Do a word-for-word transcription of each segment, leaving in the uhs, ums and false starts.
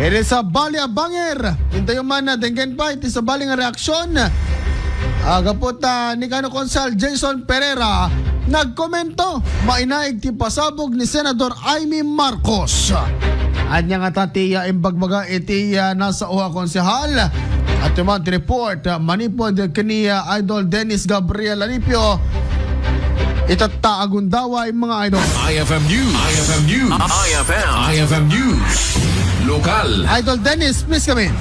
Iti sabali a bangir, intayo man a denggen pa iti sabali nga reaksyon. Ah, gapu ta ni kano Konsehal Jason Pereira nagkomento, mainaig ti pasabog ni Senador Imee Marcos. Ania ngata ti, ah, imbagbaga iti, ah, nasao a konsehal? At man ti report, ah, manipod kini, ah, Idol Dennis Gabriel Alipio. Itatta a gundaway, mga idol. I F M News. I F M News. I F M. I F M News. Lokal. Idol Dennis, please come in.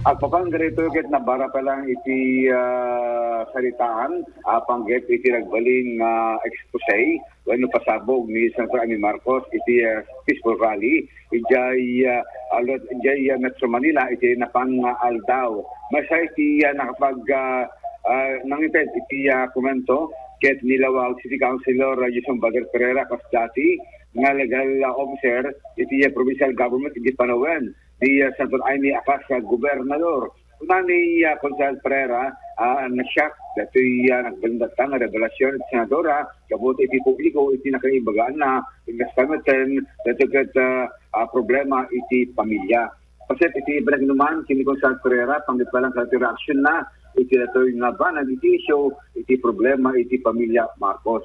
Agpapanggap ket nabara pa lang iti, ah, saritaan, ah, panggep iti nagbalin nga expose wenno pasabog ni Senator Imee Marcos iti, ah, peaceful rally idiay, ah, alot-, idiay, ah, Metro Manila iti napan nga aldaw. Masay ti, ah, nakapag, ah, ah, nangited iti, ah, komento ket ni Laoag City Councilor, ah, Jason Bader Pereira kas dati nga legal, ah, officer iti, ah, provincial government iti panawen ni, ah, Senator Imee a kas, ah, gobernador. Kuna ni, ah, Konsehal Pereira, ah, na-shock datoy, ah, nagbalindatta nga revelasyon ti senadora gapu iti publiko iti nakaibagaanna, imbes pay metten datoy ket, ah, ah, problema iti pamilya. Paset iti panagnuman ken ni Konsehal Pereira, panggep pa lang kadagiti reaksionna iti datoy nga banag iti isyu iti problema iti pamilya Marcos.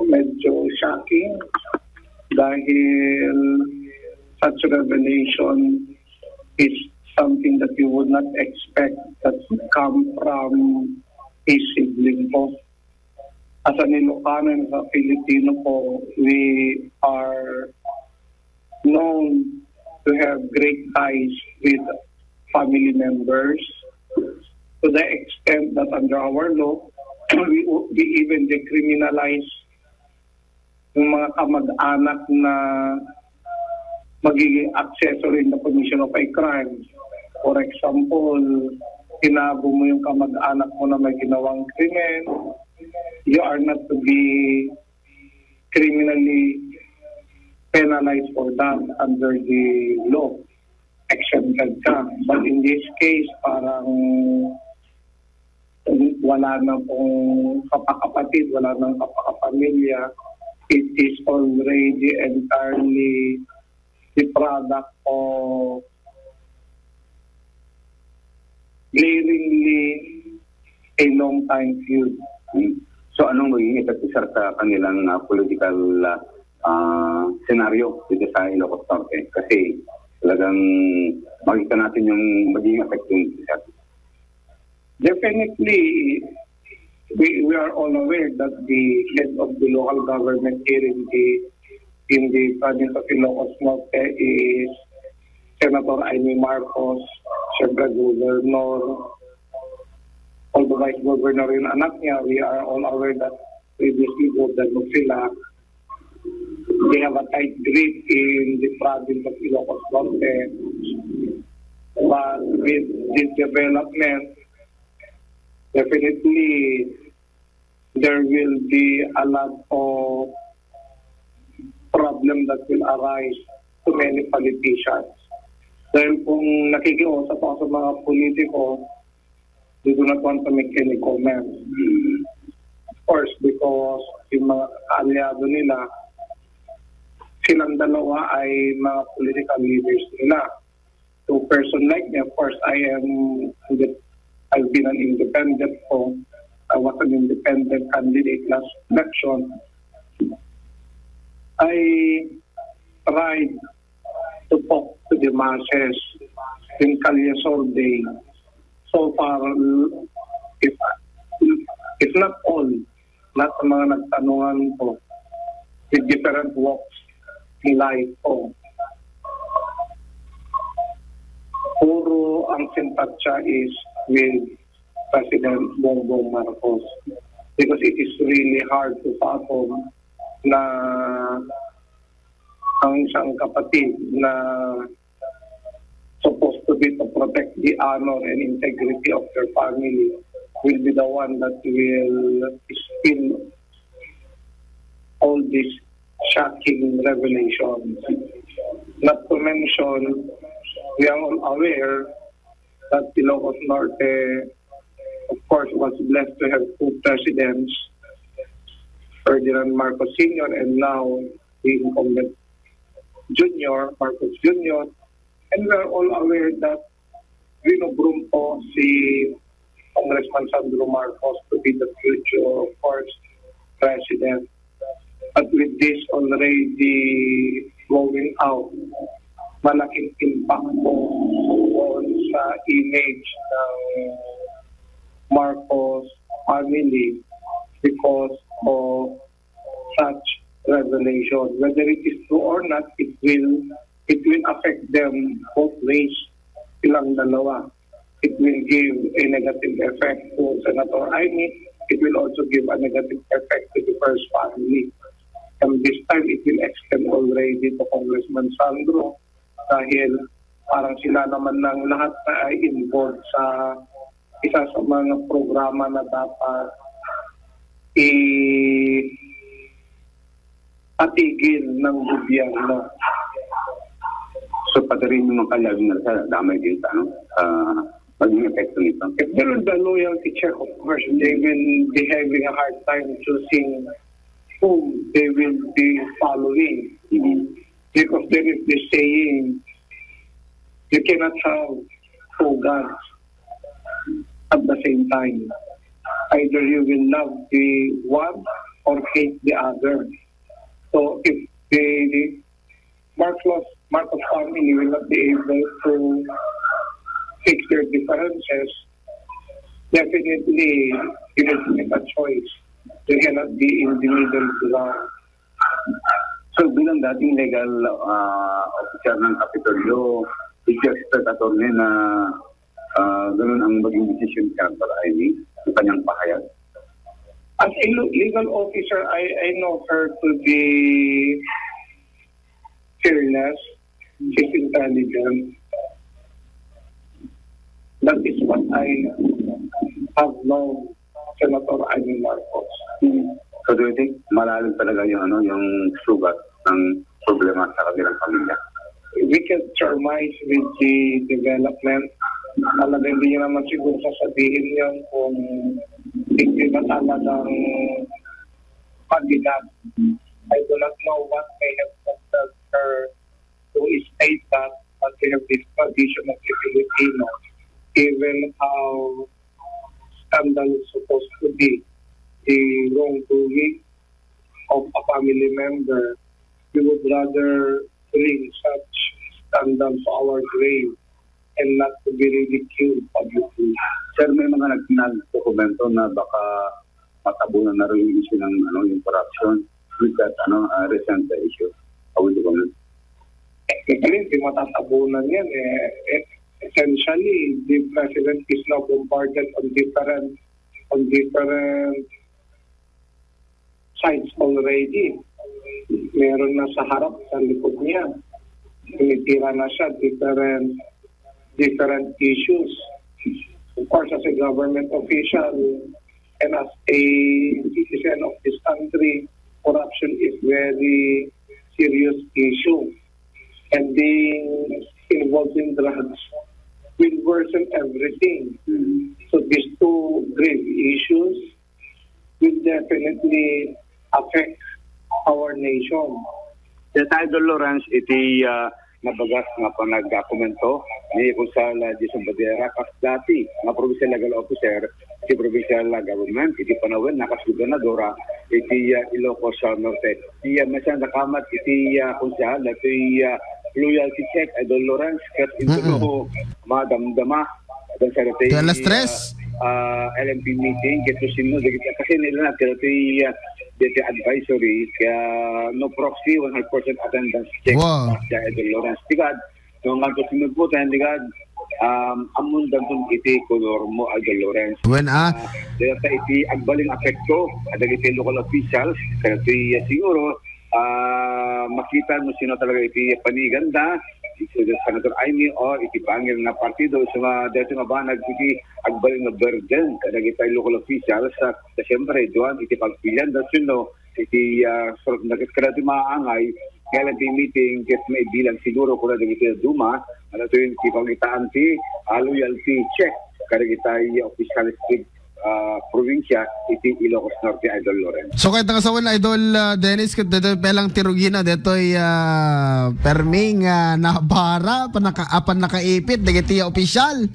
Medyo shocking dahil such revelation is something that you would not expect that would come from a sibling po. As an Ilocano and as a Filipino po, we are known to have great ties with family members to the extent that under our law, we, we even decriminalize yung mga kamag-anak na magiging accessory in the commission of a crime. For example, tinabo mo yung kamag-anak mo na may ginawang krimen, you are not to be criminally penalized for that under the law. Exempted ka. But in this case, parang wala na pong kapakapatid, wala nang kapakapamilya. It is already entirely the product of glaringly a long time feud. Hmm. So, anong magiging epekto, sir, sa kanilang, ah, political, ah, ah, senaryo dito sa Ilocos Norte? Kasi talagang makikita natin yung magiging epekto nito, sir. Definitely, we, we are all aware that the head of the local government here in the, in the province of Ilocos Norte is Senator Imee Marcos, siyempre governor, although vice governor yung anak niya, we are all aware that previously governor sila. They have a tight grip in the province of Ilocos Norte. But with this development, definitely there will be a lot of problem that will arise to many politicians. Dahil kung nakikiusap ako sa mga politiko, they do not want to make any comments. Of course, because yung mga kaalyado nila, silang dalawa ay mga political leaders nila. To a person like me, of course, I am, I've been an independent po. I was an independent candidate last election. I tried to talk to the masses in Kalye Survey. So far, if, if not all, lahat ng mga nagtanungan ko with different walks in life ko, puro ang simpatya is with President Bongbong Marcos, because it is really hard to fathom na ang isang kapatid na supposed to be to protect the honor and integrity of their family will be the one that will spill all these shocking revelations. Not to mention, we are all aware that Ilocos Norte, of course, was blessed to have two presidents, Ferdinand Marcos Senior and now the incumbent Junior, Marcos Junior, And we are all aware that win of room po si Congressman Sandro Marcos to be the future first president. But with this already going out, malaking impact po doon sa image ng Marcos family because of such revelation. Whether it is true or not, it will it will affect them both ways, silang dalawa. It will give a negative effect to Senator Imee. It will also give a negative effect to the first family. And this time, it will extend already to Congressman Sandro dahil parang sila naman ng lahat na ay involved sa isa sa mga programa na dapat i-, patigil ng gobyerno. So, pati rin yung mga kalabi na sa damay din sa, ano, sa maging epekto nito. If there will be a loyalty check, of course, they will be having a hard time choosing whom they will be following. Mhm. Because there is this saying, you cannot have two gods at the same time. Either you will love the one or hate the other. So if the Marcos, Marcos family will not be able to fix their differences, definitely you need to make a choice. You cannot be in the middle ground. So, bilang dating legal, ah, officer ng Kapitolyo, did you expect, attorney, na, ah, ganun ang maging desisyon ni Senator Imee, ang kanyang pahayag? As a lo-, legal officer, I, I know her to be fearless, she's intelligent. That is what I have known Senator Imee Marcos. Hmm. So, do you think malalim talaga yung, ano, yung sugat ng problema sa kanilang pamilya? We can surmise with the development. Talaga, hindi niyo naman siguro sasabihin yun kung hindi ba talagang pabigat. I do not know what may have compelled her to state that, but we have this tradition of the Filipino, given how scandalous supposed to be the wrongdoing of a family member, we would rather bring such scandal to our grave and not to be ridiculed publicly. Sir, may mga nag-, nagdokumento na baka matabunan na rin yung issue ng, ano, yung corruption with that, ano, ah, recent, ah, issue. Are we doing it? Technically, hindi matatabunan yan eh. Eh, essentially, the president is now bombarded on different, on different sides already. Meron na sa harap, sa likod niya. Tinitira na siya, different, different issues. Of course, as a government official and as a citizen of this country, corruption is very serious issue. And being involved in drugs will worsen everything. So these two grave issues will definitely affect our nation. That Idol Lawrence, iti, ah, nabagas nga panagdokumento ni Konsehal Jason Badera, kas dati nga provincial legal officer iti provincial government, iti panawen na kas gobernadora iti, ah, Ilocos, ah, Norte. Iti, ah, maysa a nakamat iti, ah, konsehal, datoy, ah, loyalty check, Idol Lawrence, ket inton Mm-mm. madamdama, Adda sa dati, Alas tres. Ah, ah, L M P meeting, ket no sino, dagiti, kasi nila na, pero ti, ah, dati advisory, kaya no proxy, one hundred percent attendance check. Wow. Kaya Idol Lawrence, tigad, no, nga to sinugpo, tayo, tigad, um, amun danton iti kolor mo, Idol Lawrence. When, ah? Ah, dahil sa iti agbaling apekto, adda iti local officials, kaya ti, ah, siguro, ah, makita no sino talaga iti paniganda, iti Senator Imee o iti bangir nga partido, isu nga, daytoy nga banag iti agbalin nga burden kadagiti local officials, ah, ta siyempre, duan iti pagpilian, da sino, iti, ah, surat na kadagiti maangay, nga lang ti meeting, ket maibilang siguro kuna dagiti duma, ano to yung iti pagitaan ti, ah, loyalty check, kadagiti officials ti ah, probinsya iti Ilocos Norte, Idol Loren. So, kayat nga sawen, Idol, ah, Dennis, ket daytoy pay lang ti rugina, daytoy, ah, permi nga nabara, panaka-, apan nakaipit dagiti opisyal.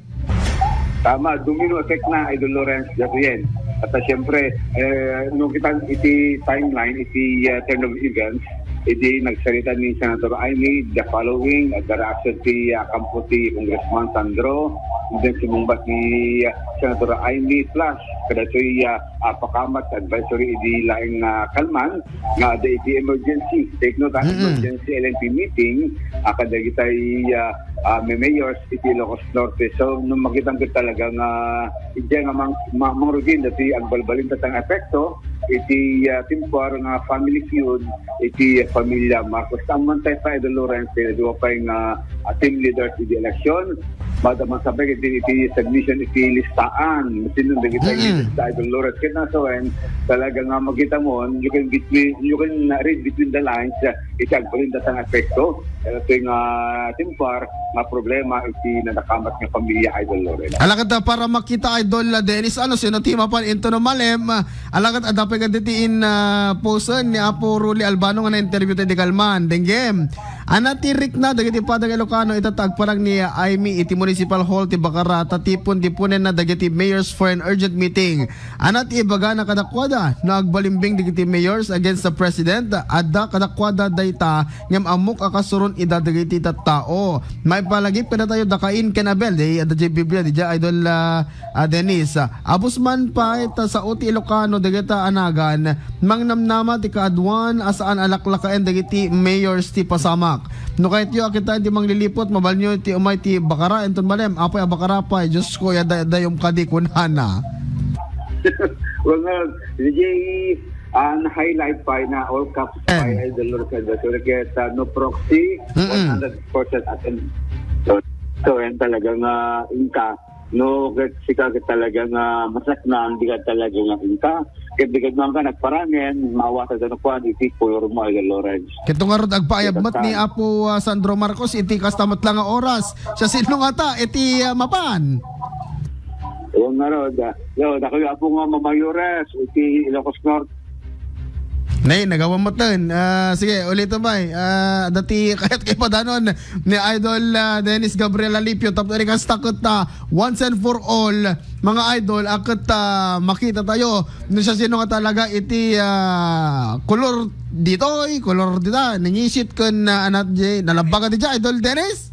Tama, domino effect na, Idol Lawrence, daytoyen. At, ah, siyempre, eh, no kita iti timeline, iti, ah, turn of events, iti nagsarita ni Senator Imee, the following, ah, the reaction ti, ah, kampo ti Congressman Sandro, then sumungbat ni, ah, Senator Imee plus kadatoy, ah, ah, pakamat advisory idi laeng, ah, kalman nga adda iti emergency. Take note, ah, Mm-mm. emergency L N P meeting, ah, kadagitay, ah, ah, may mayors iti Ilocos Norte. So, no makita ket talaga nga, iti nga mang-, ma-, mangrugin dati agbalbalin tatang epekto, iti, ah, temporal nga family feud, iti pamilya Marcos. Amman tayo pa, Idol Lawrence, eh, duwa pay nga, ah, team leaders iti election. Madaman sabay iti, iti submission iti listaan. Sino dagiti Mm-mm. lista, Idol Lawrence? Kaya nasa wen, talaga nga makita mo, you can between, you can read between the lines, ah, iti agbalin datang epekto. Ito nga timpar, nga problema iti nanakamat nga pamilya, Idol Lawrence. Alagad, ah, para makita, Idol, ah, Dennis, ano, sino ti mapan into no malem, ah, alagad, adda pay kaditi in, ah, posen ni Apo Rolly Albano nga na-interview tayo di kalman. Denggem. Ana ti rikna dagiti padang Ilocano ita ta agparang ni Imee iti Municipal Hall ti Bacara, ta tipon-tiponenna dagiti mayors for an urgent meeting. Ana ti ibagana kadakuada, no agbalimbing dagiti mayors against the president, adda kadakuada dayta ngem ammok a kasuron ida dagiti tattao. Maipalagip kadatayo da Cain ken Abel, di adda diay Biblia, di diay Idol, ah, ah, Dennis. Ah, abus man pay ta sao ti Ilocano dagita a nagan, mangnamnama ti kaaduan a saan a laklakaen dagiti mayors ti pasamak. No kayatyo a kitaen ti mangliliput, mabalnyo ti umay ti Bacara, inton malem, apay a Bacara pay, Diyos ko, ya day-, dayom kadi kunana. Well, nga, D J, ah, na-highlight pa na all caps pa, Em. Idol Lawrence, Idol Lawrence, kaya sa no proxy, Mm-mm. one hundred percent attend. So, so, yan talaga nga, inka, no, ket sika ket talaga nga masaknaan, di ka talaga nga inka. Ket di ka man ka nagparangen, mawasa ka na kuan, iti kolor mo, Idol Lawrence. Ket ngarud, agpaayab met ni Apo, ah, Sandro Marcos, iti kasta met lang nga oras. Siasino ngata, iti, ah, mapan? Oo nga, Rod, ah. Yo, dakayo, Apo nga mamayores, iti Ilocos Norte. Nay, nagawa mo ten. Ah, sige, ulito, bay. Ah, dati kayat kay padanon ni Idol, ah, Dennis Gabriel Alipio. Tapno rin kasta ket, ah, once and for all, mga idol, a ket, ah, makita tayo. No siasino nga talaga iti, ah, kolor ditoy, kolor dita. Nangisit ken, ah, anat di, nalabagan di dya, Idol Dennis?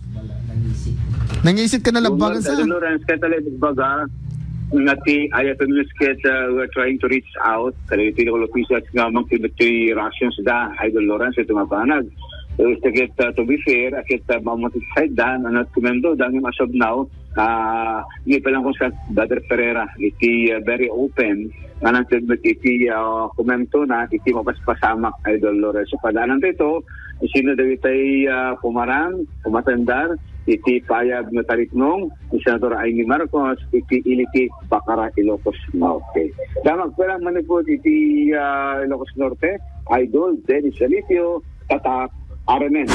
Nangisit ka na labagan sa? Idol Lawrence, kaya talaga baga, nga ti I F M News ket, uh, we're trying to reach out, talaga ti local officials nga mangkibet ti rations da, Idol Lawrence, ito nga banag. So, ket, uh, to be fair, ket, uh, mamati side da, ano, kumendo, dangin as of now, ah, ni pa lang kung sa Brother Ferreira, iti, uh, very open, nga nang kibet iti, uh, kumento na, iti mapaspasamak, Idol Lawrence. So, padaanan to ito, sino daw itay, uh, pumarang, umatendar, iti payag nga taripnong ni Senator Imee Marcos iti ili ti Bacara, Ilocos Norte. Damag pay lang manipud iti, ah, Ilocos Norte, Idol Dennis Alipio, Tatak, R M N.